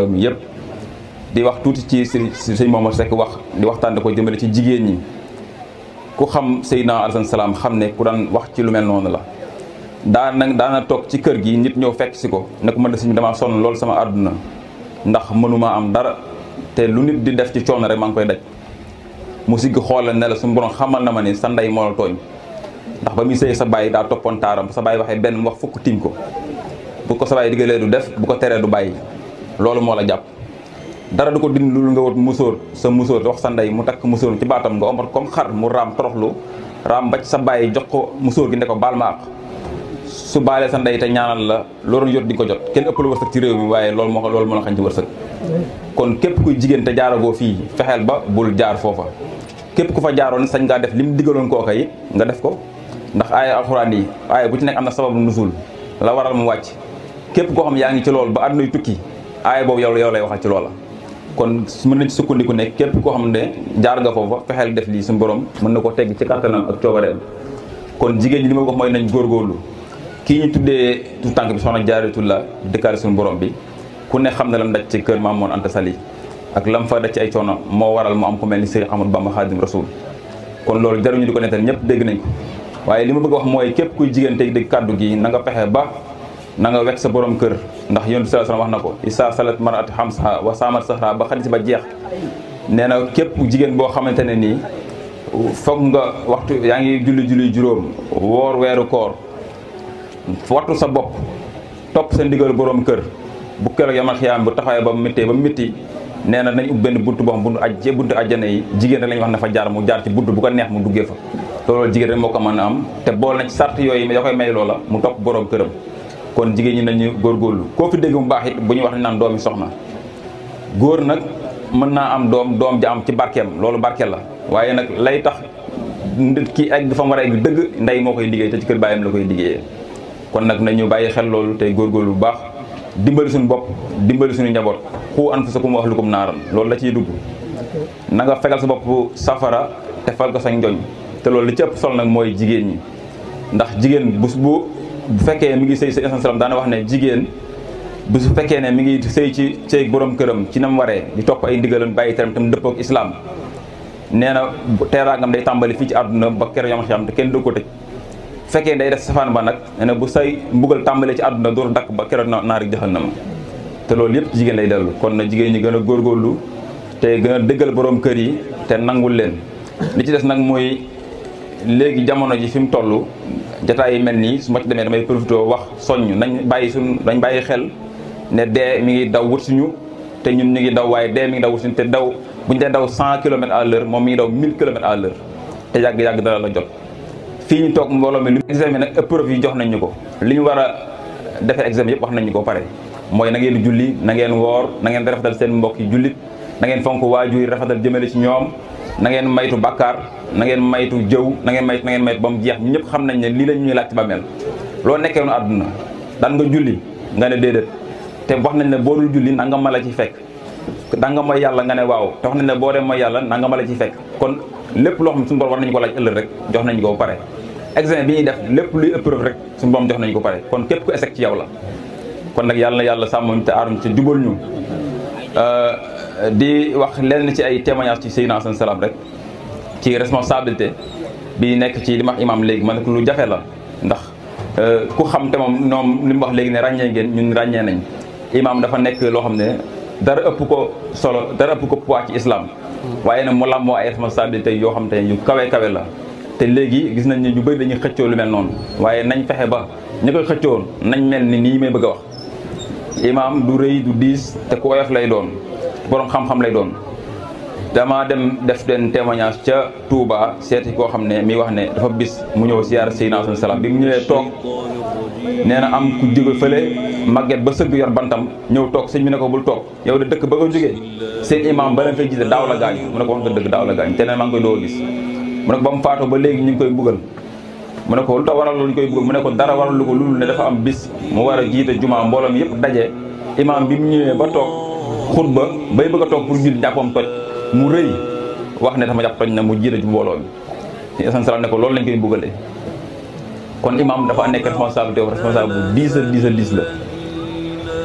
mi yëpp di wax tuuti ci sëñ Momadou Seck wax di waxtaan ko jëmale ci jigéen ñi ku xam Seydina Alassane Salam xam ne ku daan wax ci lu mel noonu la daana toog ci kër gi nit ñëw fekk si ko ne ko man de sëñ bi damaa sonn loolu sama àdduna ndax mënuma am dara te lu nit di def ci coono rek maa ngi koy daj mu sigg xoolal ne la suñu borom xamal na ma ni sa ndey moo la tooñ ndax ba muy sëy sa bàyyi daa toppoon taaram sa bàyyi waxee benn mu wax fukk tiim ko bu ko sa bàyyi diggalee du def bu ko teree du bàyyi loolu moo la jàpp dara du ko dindi lu nga wut musóor sa musóor wax sa ndey mu takk musóor ci baatam nga omat comme xar mu raam toroxlu raam bacc sa bàyyi jox ko musóor gi ne ko baal ma àq su baalee sa ndey te ñaanal la loolu jot di ko jot kenn ëpp la wërsëg ci réew mi waaye loolu moo la xañ ci wërsëg kon képp kuy jigéen te jaaragoo fii fexeel ba bul jaar foofa képp ku fa jaaroon sañ ngaa def li mu digaloon kooka yi nga def ko ndax aaya alxuraan yi aaya bu ci nekk am na sababu nusul la waral mu wàcc képp koo xam yaa ngi ci loolu ba àdduna yu tukki aaya boobu yow lay waxal ci loola kon mën nañ ci sukkandiku ne képp koo xam ne jaar nga foofa fexeel def lii suñu borom mën na ko tegg ci kàttanam ak coobareem kon jigéen ñi li ma wax mooy nañ góorgóorlu kii ñu tuddee tout tànk bi soxna Jaaratullaa dëkkaale suñu borom bi ku ne xam ne lam daj ci kër Maam Mor Anta Sali ak lam fa daj ci ay coono moo waral mu am ko mel ni Sëriñ Ahmadou Bamba Xaadim Rasuul kon loolu jaruñu di ko nettal ñëpp dégg nañ ko waaye li ma bëgg a wax mooy képp kuy jigéen tey dégg kàddu gi na nga fexe ba na nga wekk sa borom kër ndax yonent bi sallallahu alayhi wasallam wax na ko isa salat mar'atu xamsaha wa saamat sahra ba xadis ba jeex nee na képp jigéen boo xamante ne nii foog nga waxtu yaa ngi julli juróom woor weeru koor wattu sa bopp topp sa ndigal borom kër bu keroog yamal xiyaam bu taxawee ba métti nee na nañ ub benn buntu boo xam buntu àjjana yi jigéen rek lañu wax na fa jaar mu jaar ci buntu bu ko neex mu duggee fa loolu jigéen rek moo ko mën a am te bool na ci sart yooyu da koy may loola mu topp borom këram kon jigéen ñi nañu góorgóorlu koo fi dégg mu baax it bu ñu wax ne naan doomi soxna góor nag mën naa am doom ja am ci barkeem loolu barkeel la waaye nag lay tax nit ki egg fa mu war a egg dëgg ndey moo koy liggéey te ci kër baayam la koy liggéeyee kon nag nañu bàyyi xel loolu tey góorgóorlu bu baax dimbali suñu bopp dimbali suñu njaboot xu anfusakum wa ahlikum naaran loolu la ciy dugg na nga fegal sa bopp safara te fal ko sa njoñ te loolu li ci ëpp solo nag mooy jigéen ñi ndax jigéen bu fekkee mi ngi sëy sa Alassane Salam daana wax ne jigéen bu su fekkee ne mi ngi sëy ci sëy borom këram ci nam waree di topp ay ndigalam bàyyi teram tam dëppoo ak islaam nee na teeraangam day tàmbali fii ci àdduna ba keroog yom xam te kenn du ko tëj fekkee day def safaan ba nag nee na bu say mbugal tàmbalee ci àdduna dootu dakk ba keroog naari jahannama te loolu yëpp jigéen lay dellu kon na jigéen ñi gën a góorgóorlu te gën a dëggal borom kër yi te nangul leen li ci des nag mooy léegi jamono ji fi mu toll jataay yi mel nii su ma ci demee damay profité wax soññ nañ bàyyi xel ne dee mi ngi daw wut suñu te ñun ñu ngi daw waaye dee mi ngi daw wut suñu te daw bu ñu dee daw 100 kilomètres à l'heure moom mi ngi daw 1000 kilomètres à l'heure te yàgg dara la jot fii ñu toog mbooloo mi lu examen nag épreuve yi jox nañ ñu ko li ñu war a defee examen yëpp wax nañ ñu ko pare mooy na ngeen julli na ngeen woor na ngeen rafetal seen mbokk yi jullit na ngeen fonk waajur yi rafetal jëmale ci ñoom na ngeen maytu bàkkaar na ngeen maytu jëw na ngeen maytu ba mu jeex ñëpp xam nañ ne lii la ñuy laaj ci bàmmeel loo nekkee woon àdduna daan nga julli nga ne déedéet te wax nañ ne boo dul julli nanga ma la ci fekk da nga mooy yàlla nga ne waaw te wax nañ ne boo dem mooy yàlla nanga ma la ci fekk kon lépp loo xam ne suñu borom war nañu ko laaj ëllëg rek jox nañu ko ba pare examen bi ñuy def lépp luy épreuve rek suñu borom jox nañu ko pare kon képp ku échec ci yow la kon nag yàlla na yàlla sàmmuñ te aaruñ te jubal ñu di wax lenn ci ay témoignage ci Seydina Alassane Salam rek ci responsabilité bi nekk ci li ma wax imam léegi man lu jafe la ndax ku xam te moom ñoom li mu wax léegi ne ràññee ngeen ñun ràññee nañ imam dafa nekk loo xam ne dara ëpp ko solo dara ëpp ko poids ci islam waaye nag mu làmboo ay responsabilité yoo xam te yu kawe la te léegi gis nañ ne ñu bëri dañuy xëccoo lu mel noonu waaye nañ fexe ba ñu koy xëccoo nañ mel ni nii may bëgg a wax imam du rëy du diis te ku oyof lay doon borom xam-xam lay doon dama dem def den témoignage ca Touba seeti koo xam ne mi wax ne dafa bis mu ñëw siyaar Seydina Alassane Salam bi mu ñëwee toog nee na am ku jóge fële màgget ba sëgg yor bantam ñëw toog sëñ bi ne ko bul toog yow de dëkk ba nga jógee seen imam ba leen fay gis daaw la gaañu mu ne ko wax nga dëgg daaw la gaañu te ne maa ngi koy doo gis mu ne ko ba mu faatoo ba léegi ñu ngi koy buggal mu ne ko lu tax waral loolu ñu koy buggal mu ne ko dara waralu ko loolu ne dafa am bis mu war a jiite jumaa mbooloo mi yëpp daje imam bi mu ñëwee ba toog xutba bay bëgg a toog pour julli jàppam toj mu rëy wax ne sama jàpp toj na mu jiite ju mbooloo mi Alassane Salam ne ko loolu lañ koy buggalee kon imam dafa nekk responsabilité bu diis la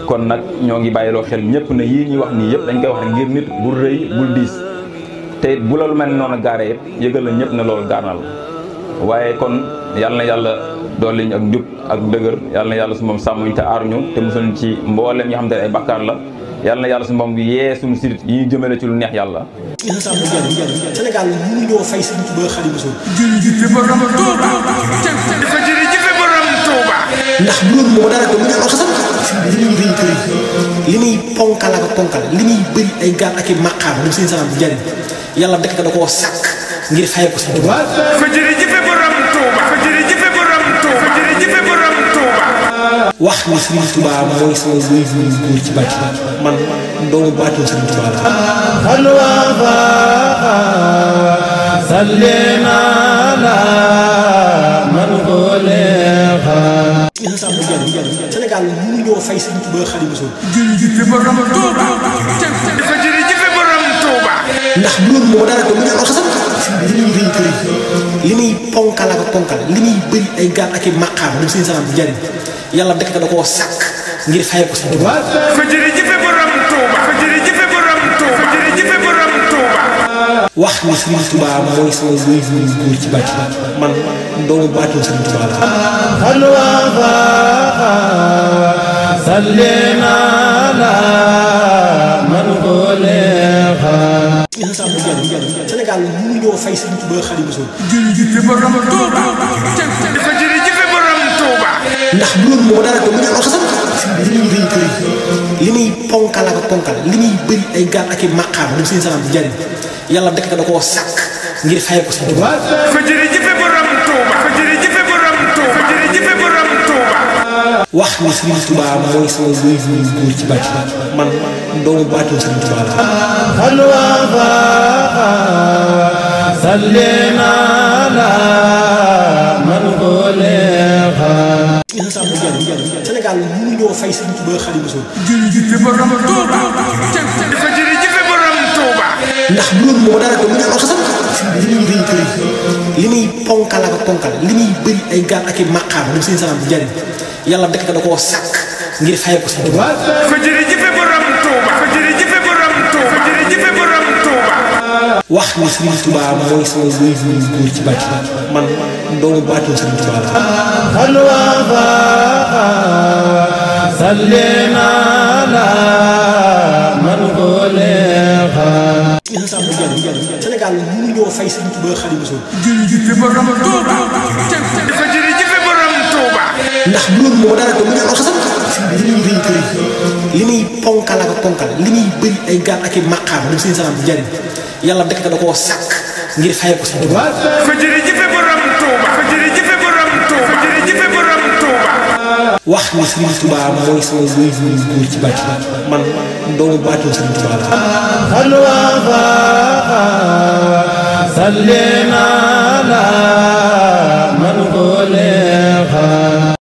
kon nag ñoo ngi bàyyiloo xel ñëpp ne yii ñuy wax nii yëpp dañ koy wax rek ngir nit bul rëy bul diis te it bu la lu mel noonu gaaree yëpp yëgal la ñëpp ne loolu gaar na la waaye kon yàlla na yàlla dolli ñu ak njub ak dëgër yàlla na yàlla su moom sàmmuñ te aar ñu te musul ci mboolem ñi xam te ne ay bakkaar la yàlla na yàlla su moom yee suñu sirit yi ñu jëmale ci lu neex yàlla. Sénégal mënuñoo fay Sëriñ Tuubaa Xaadimu Rasuul. jërëjëf borom Touba. jërëjëf borom Touba. ndax loolu moo dara ko mu ngi oto sax. li muy rëy kër li muy ponkal ak ponkal li muy bëri ay gaal ak i maqaam moom seen salaam di jariñ yàlla dëkk da koo sàkk ngir fay ko Sëriñ Tuubaa. jërëjëf borom Touba. jërëjëf borom Touba. jërëjëf borom Touba. wax ni Sëriñ Tuubaa mooy sama wéy bu góor ci bàtt man doomu baatum Sëriñ Tuubaa la. Sénégal mënuñoo fay Sëriñ Tuubaa Xaadimu Rasuul. jërëjëf borom Touba. jërëjëf borom Touba. ndax loolu moo dara ko mu ngi oto sax. li muy rëy kër li muy ponkal ak ponkal li muy bëri ay gaal ak i maqaam moom seen salaam di jariñ yàlla dëkk da koo sàkk ngir fay ko Sëriñ Tuubaa. jërëjëf borom Touba. jërëjëf borom Touba. jërëjëf borom Touba. wax ni Sëriñ Tuubaa mooy sama wéy bu góor ci bàtt man doomu baatum Sëriñ Tuubaa la. Sénégal mënuñoo fay Sëriñ Tuubaa Xaadimu Rasuul. jërëjëf borom Touba. jërëjëf borom Touba. ndax loolu moo dara ko mu ngi oto sax. li muy rëy kër li muy ponkal ak ponkal li muy bëri ay gaal ak i maqaam moom seen salaam di jariñ yàlla dëkk da koo sàkk ngir fay ko Sëriñ Tuubaa. jërëjëf borom Touba. jërëjëf borom Touba. jërëjëf borom Touba. wax ni Sëriñ Tuubaa mooy sama wéy bu góor ci bàtt man doomu baatum Sëriñ Tuubaa la. Sénégal mënuñoo fay Sëriñ Tuubaa Xaadimu Rasuul. jërëjëf borom Touba. jërëjëf borom Touba. ndax loolu moo dara ko mu ngi oto sax. li muy rëy kër li muy ponkal ak ponkal li muy bëri ay gaal ak i maqaam moom seen salaam di jariñ yàlla dëkk da koo sàkk ngir fay ko Sëriñ Tuubaa. jërëjëf borom Touba. jërëjëf borom Touba. jërëjëf borom Touba. wax ni Sëriñ Tuubaa mooy sama wéy bu góor ci bàtt man doomu baatum Sëriñ Tuubaa la. Sénégal mënuñoo fay Sëriñ Tuubaa Xaadimu Rasuul. jërëjëf borom Touba. jërëjëf borom Touba. ndax loolu moo dara ko mu ngi oto sax. li muy rëy kër li muy ponkal ak ponkal li muy bëri ay gaal ak i maqaam moom seen salaam di jariñ yàlla dëkk da koo sàkk ngir fay ko Sëriñ Tuubaa. jërëjëf borom Touba. jërëjëf borom Touba. jërëjëf borom Touba. wax ni Sëriñ Tuubaa mooy sama wéy bu góor ci bàtt man doomu baatum Sëriñ Tuubaa la. Salli ala man